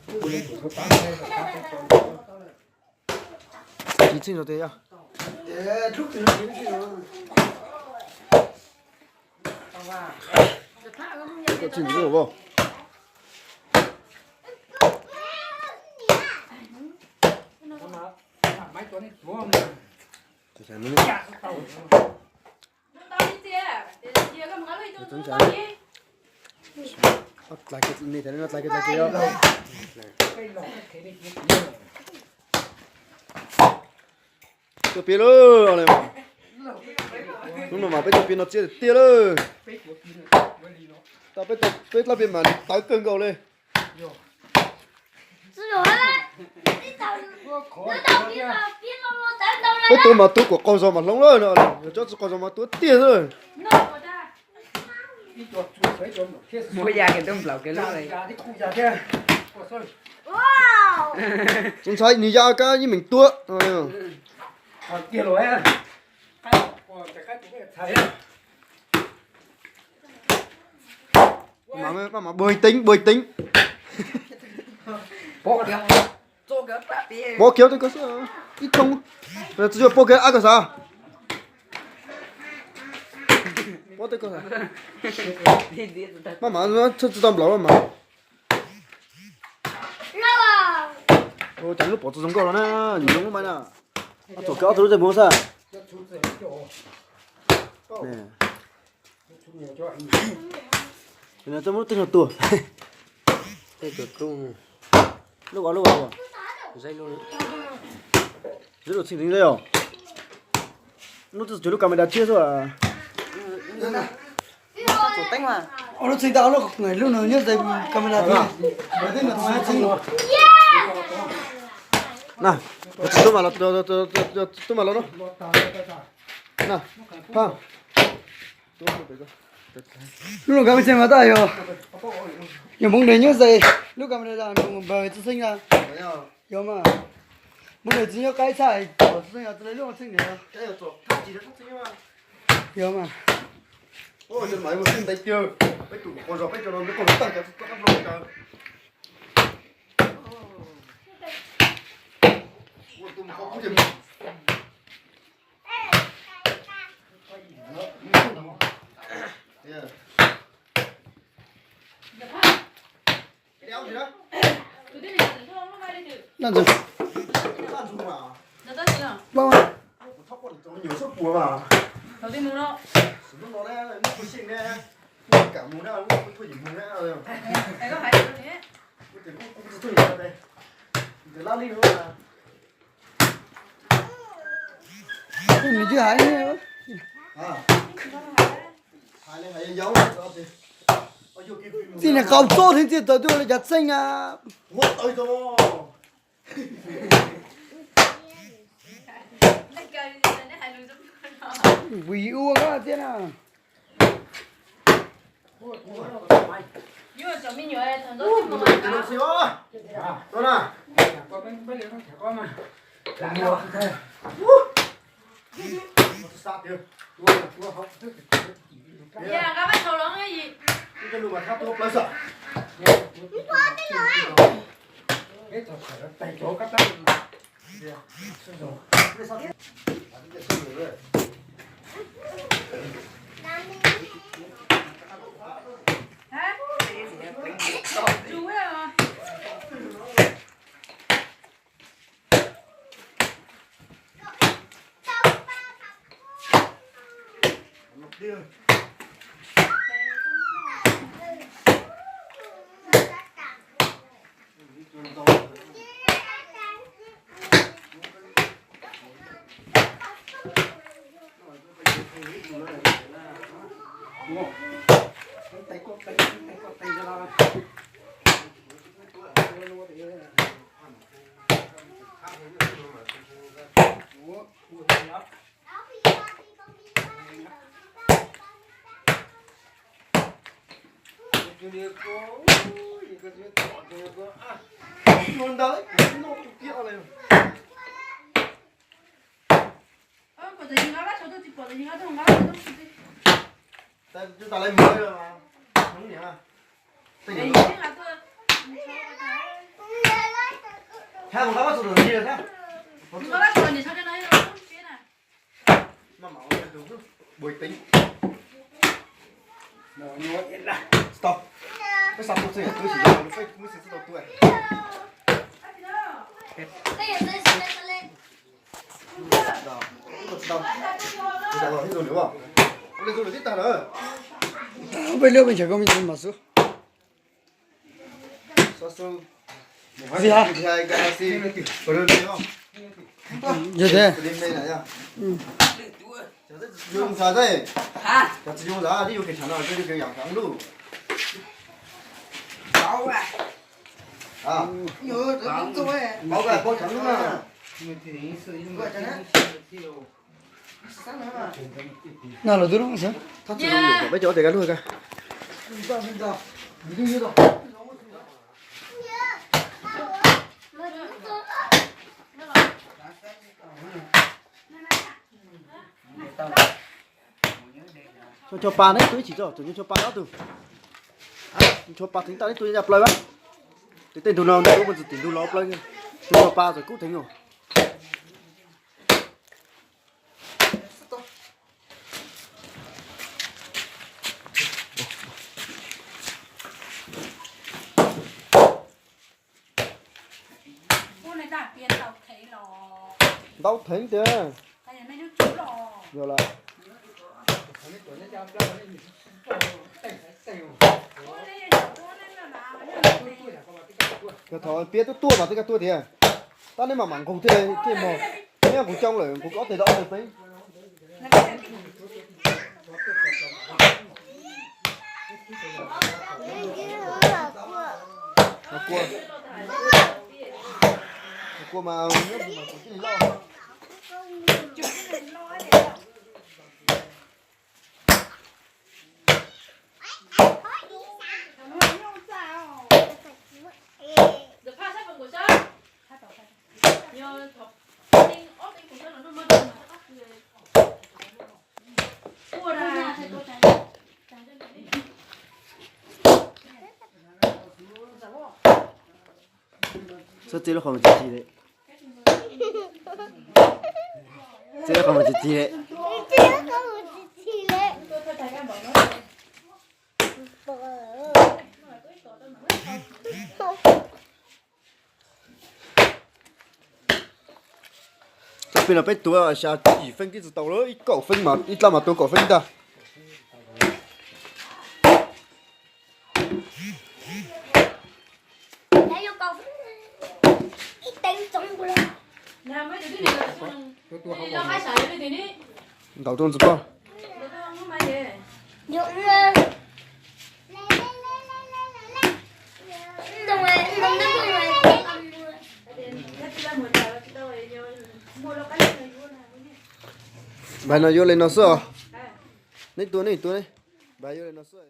Tsis txheej rau tiag yog. Txheej tsis txheej rau. Tua pia lawm. Hnub no mas peb tua pia no txiaj tiag lawm. Tau peb tau peb lab pia mas tawv kawg nkaus li. Peb tua mas tua kom qaug zog mas hloov lawm no, yog tsob tsis qaug zog mas tua tiag xwb. Muab ya ke tub nplaum ke lub. Tsis ntshai, nws ya kab yeej meem tua. Maj mam bua teeb, bua teeb. Pov kiag tej ko xwb, ib thooj. Tsis yuav pov kiag ab ko xav. Pov tej ko xav. Maj mam tsis tau nplaum maj mam. Cas lub pov txog zoo nkauj no na, yus zoo lub mai na. Txom kawg ob tug lub tej mus xwb. Txoj muab lub tej no tua. Lub ua lub ua. Zeb lub txheej ntxeev zeb os. Lub twb tsuas lub camera tshiab xwb. Lub txheej ntawd lub, lub no nyob ze camera thiab. Na, tub mas los, tub mas los na. Na, phaj. Lub no camera mas tab yog, yog hmoov nws nyob ze, lub camera nws npawg txheej ntag. Yog mas, hmoov nws tsis nyob qaib txhaj, txheej txhaj lub txheej nws. Yog mas. Laj ntxwg. Laj ntxwg. Nws twb hais. Txij niag qau txob thiab txij tawm twb ua li cas txheej a. Vim ua koj thiab na. Thaij mus qab tus ntawd thiab. Maj mam ua tus buag teeb. Tsis tau. Peb xa tus txij twb tsis yog, peb muaj xeeb tsis tau tua. Ua li tus lwm tib tag lawm. Peb lub peb ntshaw koj me ntsis mas xwb. Xi ha. Yog tias. No los tub no xwb. Peb cov ua tias luag ka. Cov ncho pa neb tub ib chim tso, cov ncho pa ob tug. Ncho pa theev tag neb tub ya plaws a. Tej ntug no ntawm lub pob txwm tim ntug los plaws. Cov ncho pa txawm kub theev os. Ntau theev tiag. Yog lawm. Yog thaum piav tuaj tuaj mas twb kaj tuaj tiag. Tab neb mam mam nqug thiaj li mog. Neb nqug coob lawm nqug ob teg tau ob teg peb. Kua mas nyob mus mas kuv tij loj. Xub txij lub qhov mus tsis tsis li. Txij lub qhov mus tsis tsis li. Txoj plig no peb tuav xya yim feeb twb tsis tau lawm, ib kaum feeb mas ib dlaab mas tuav kaum feeb ntag. Ntaus rau ntxiv pog. Npais no yuav li no xwb os. Neb tua neb tua ne. Npais yuav li no xwb.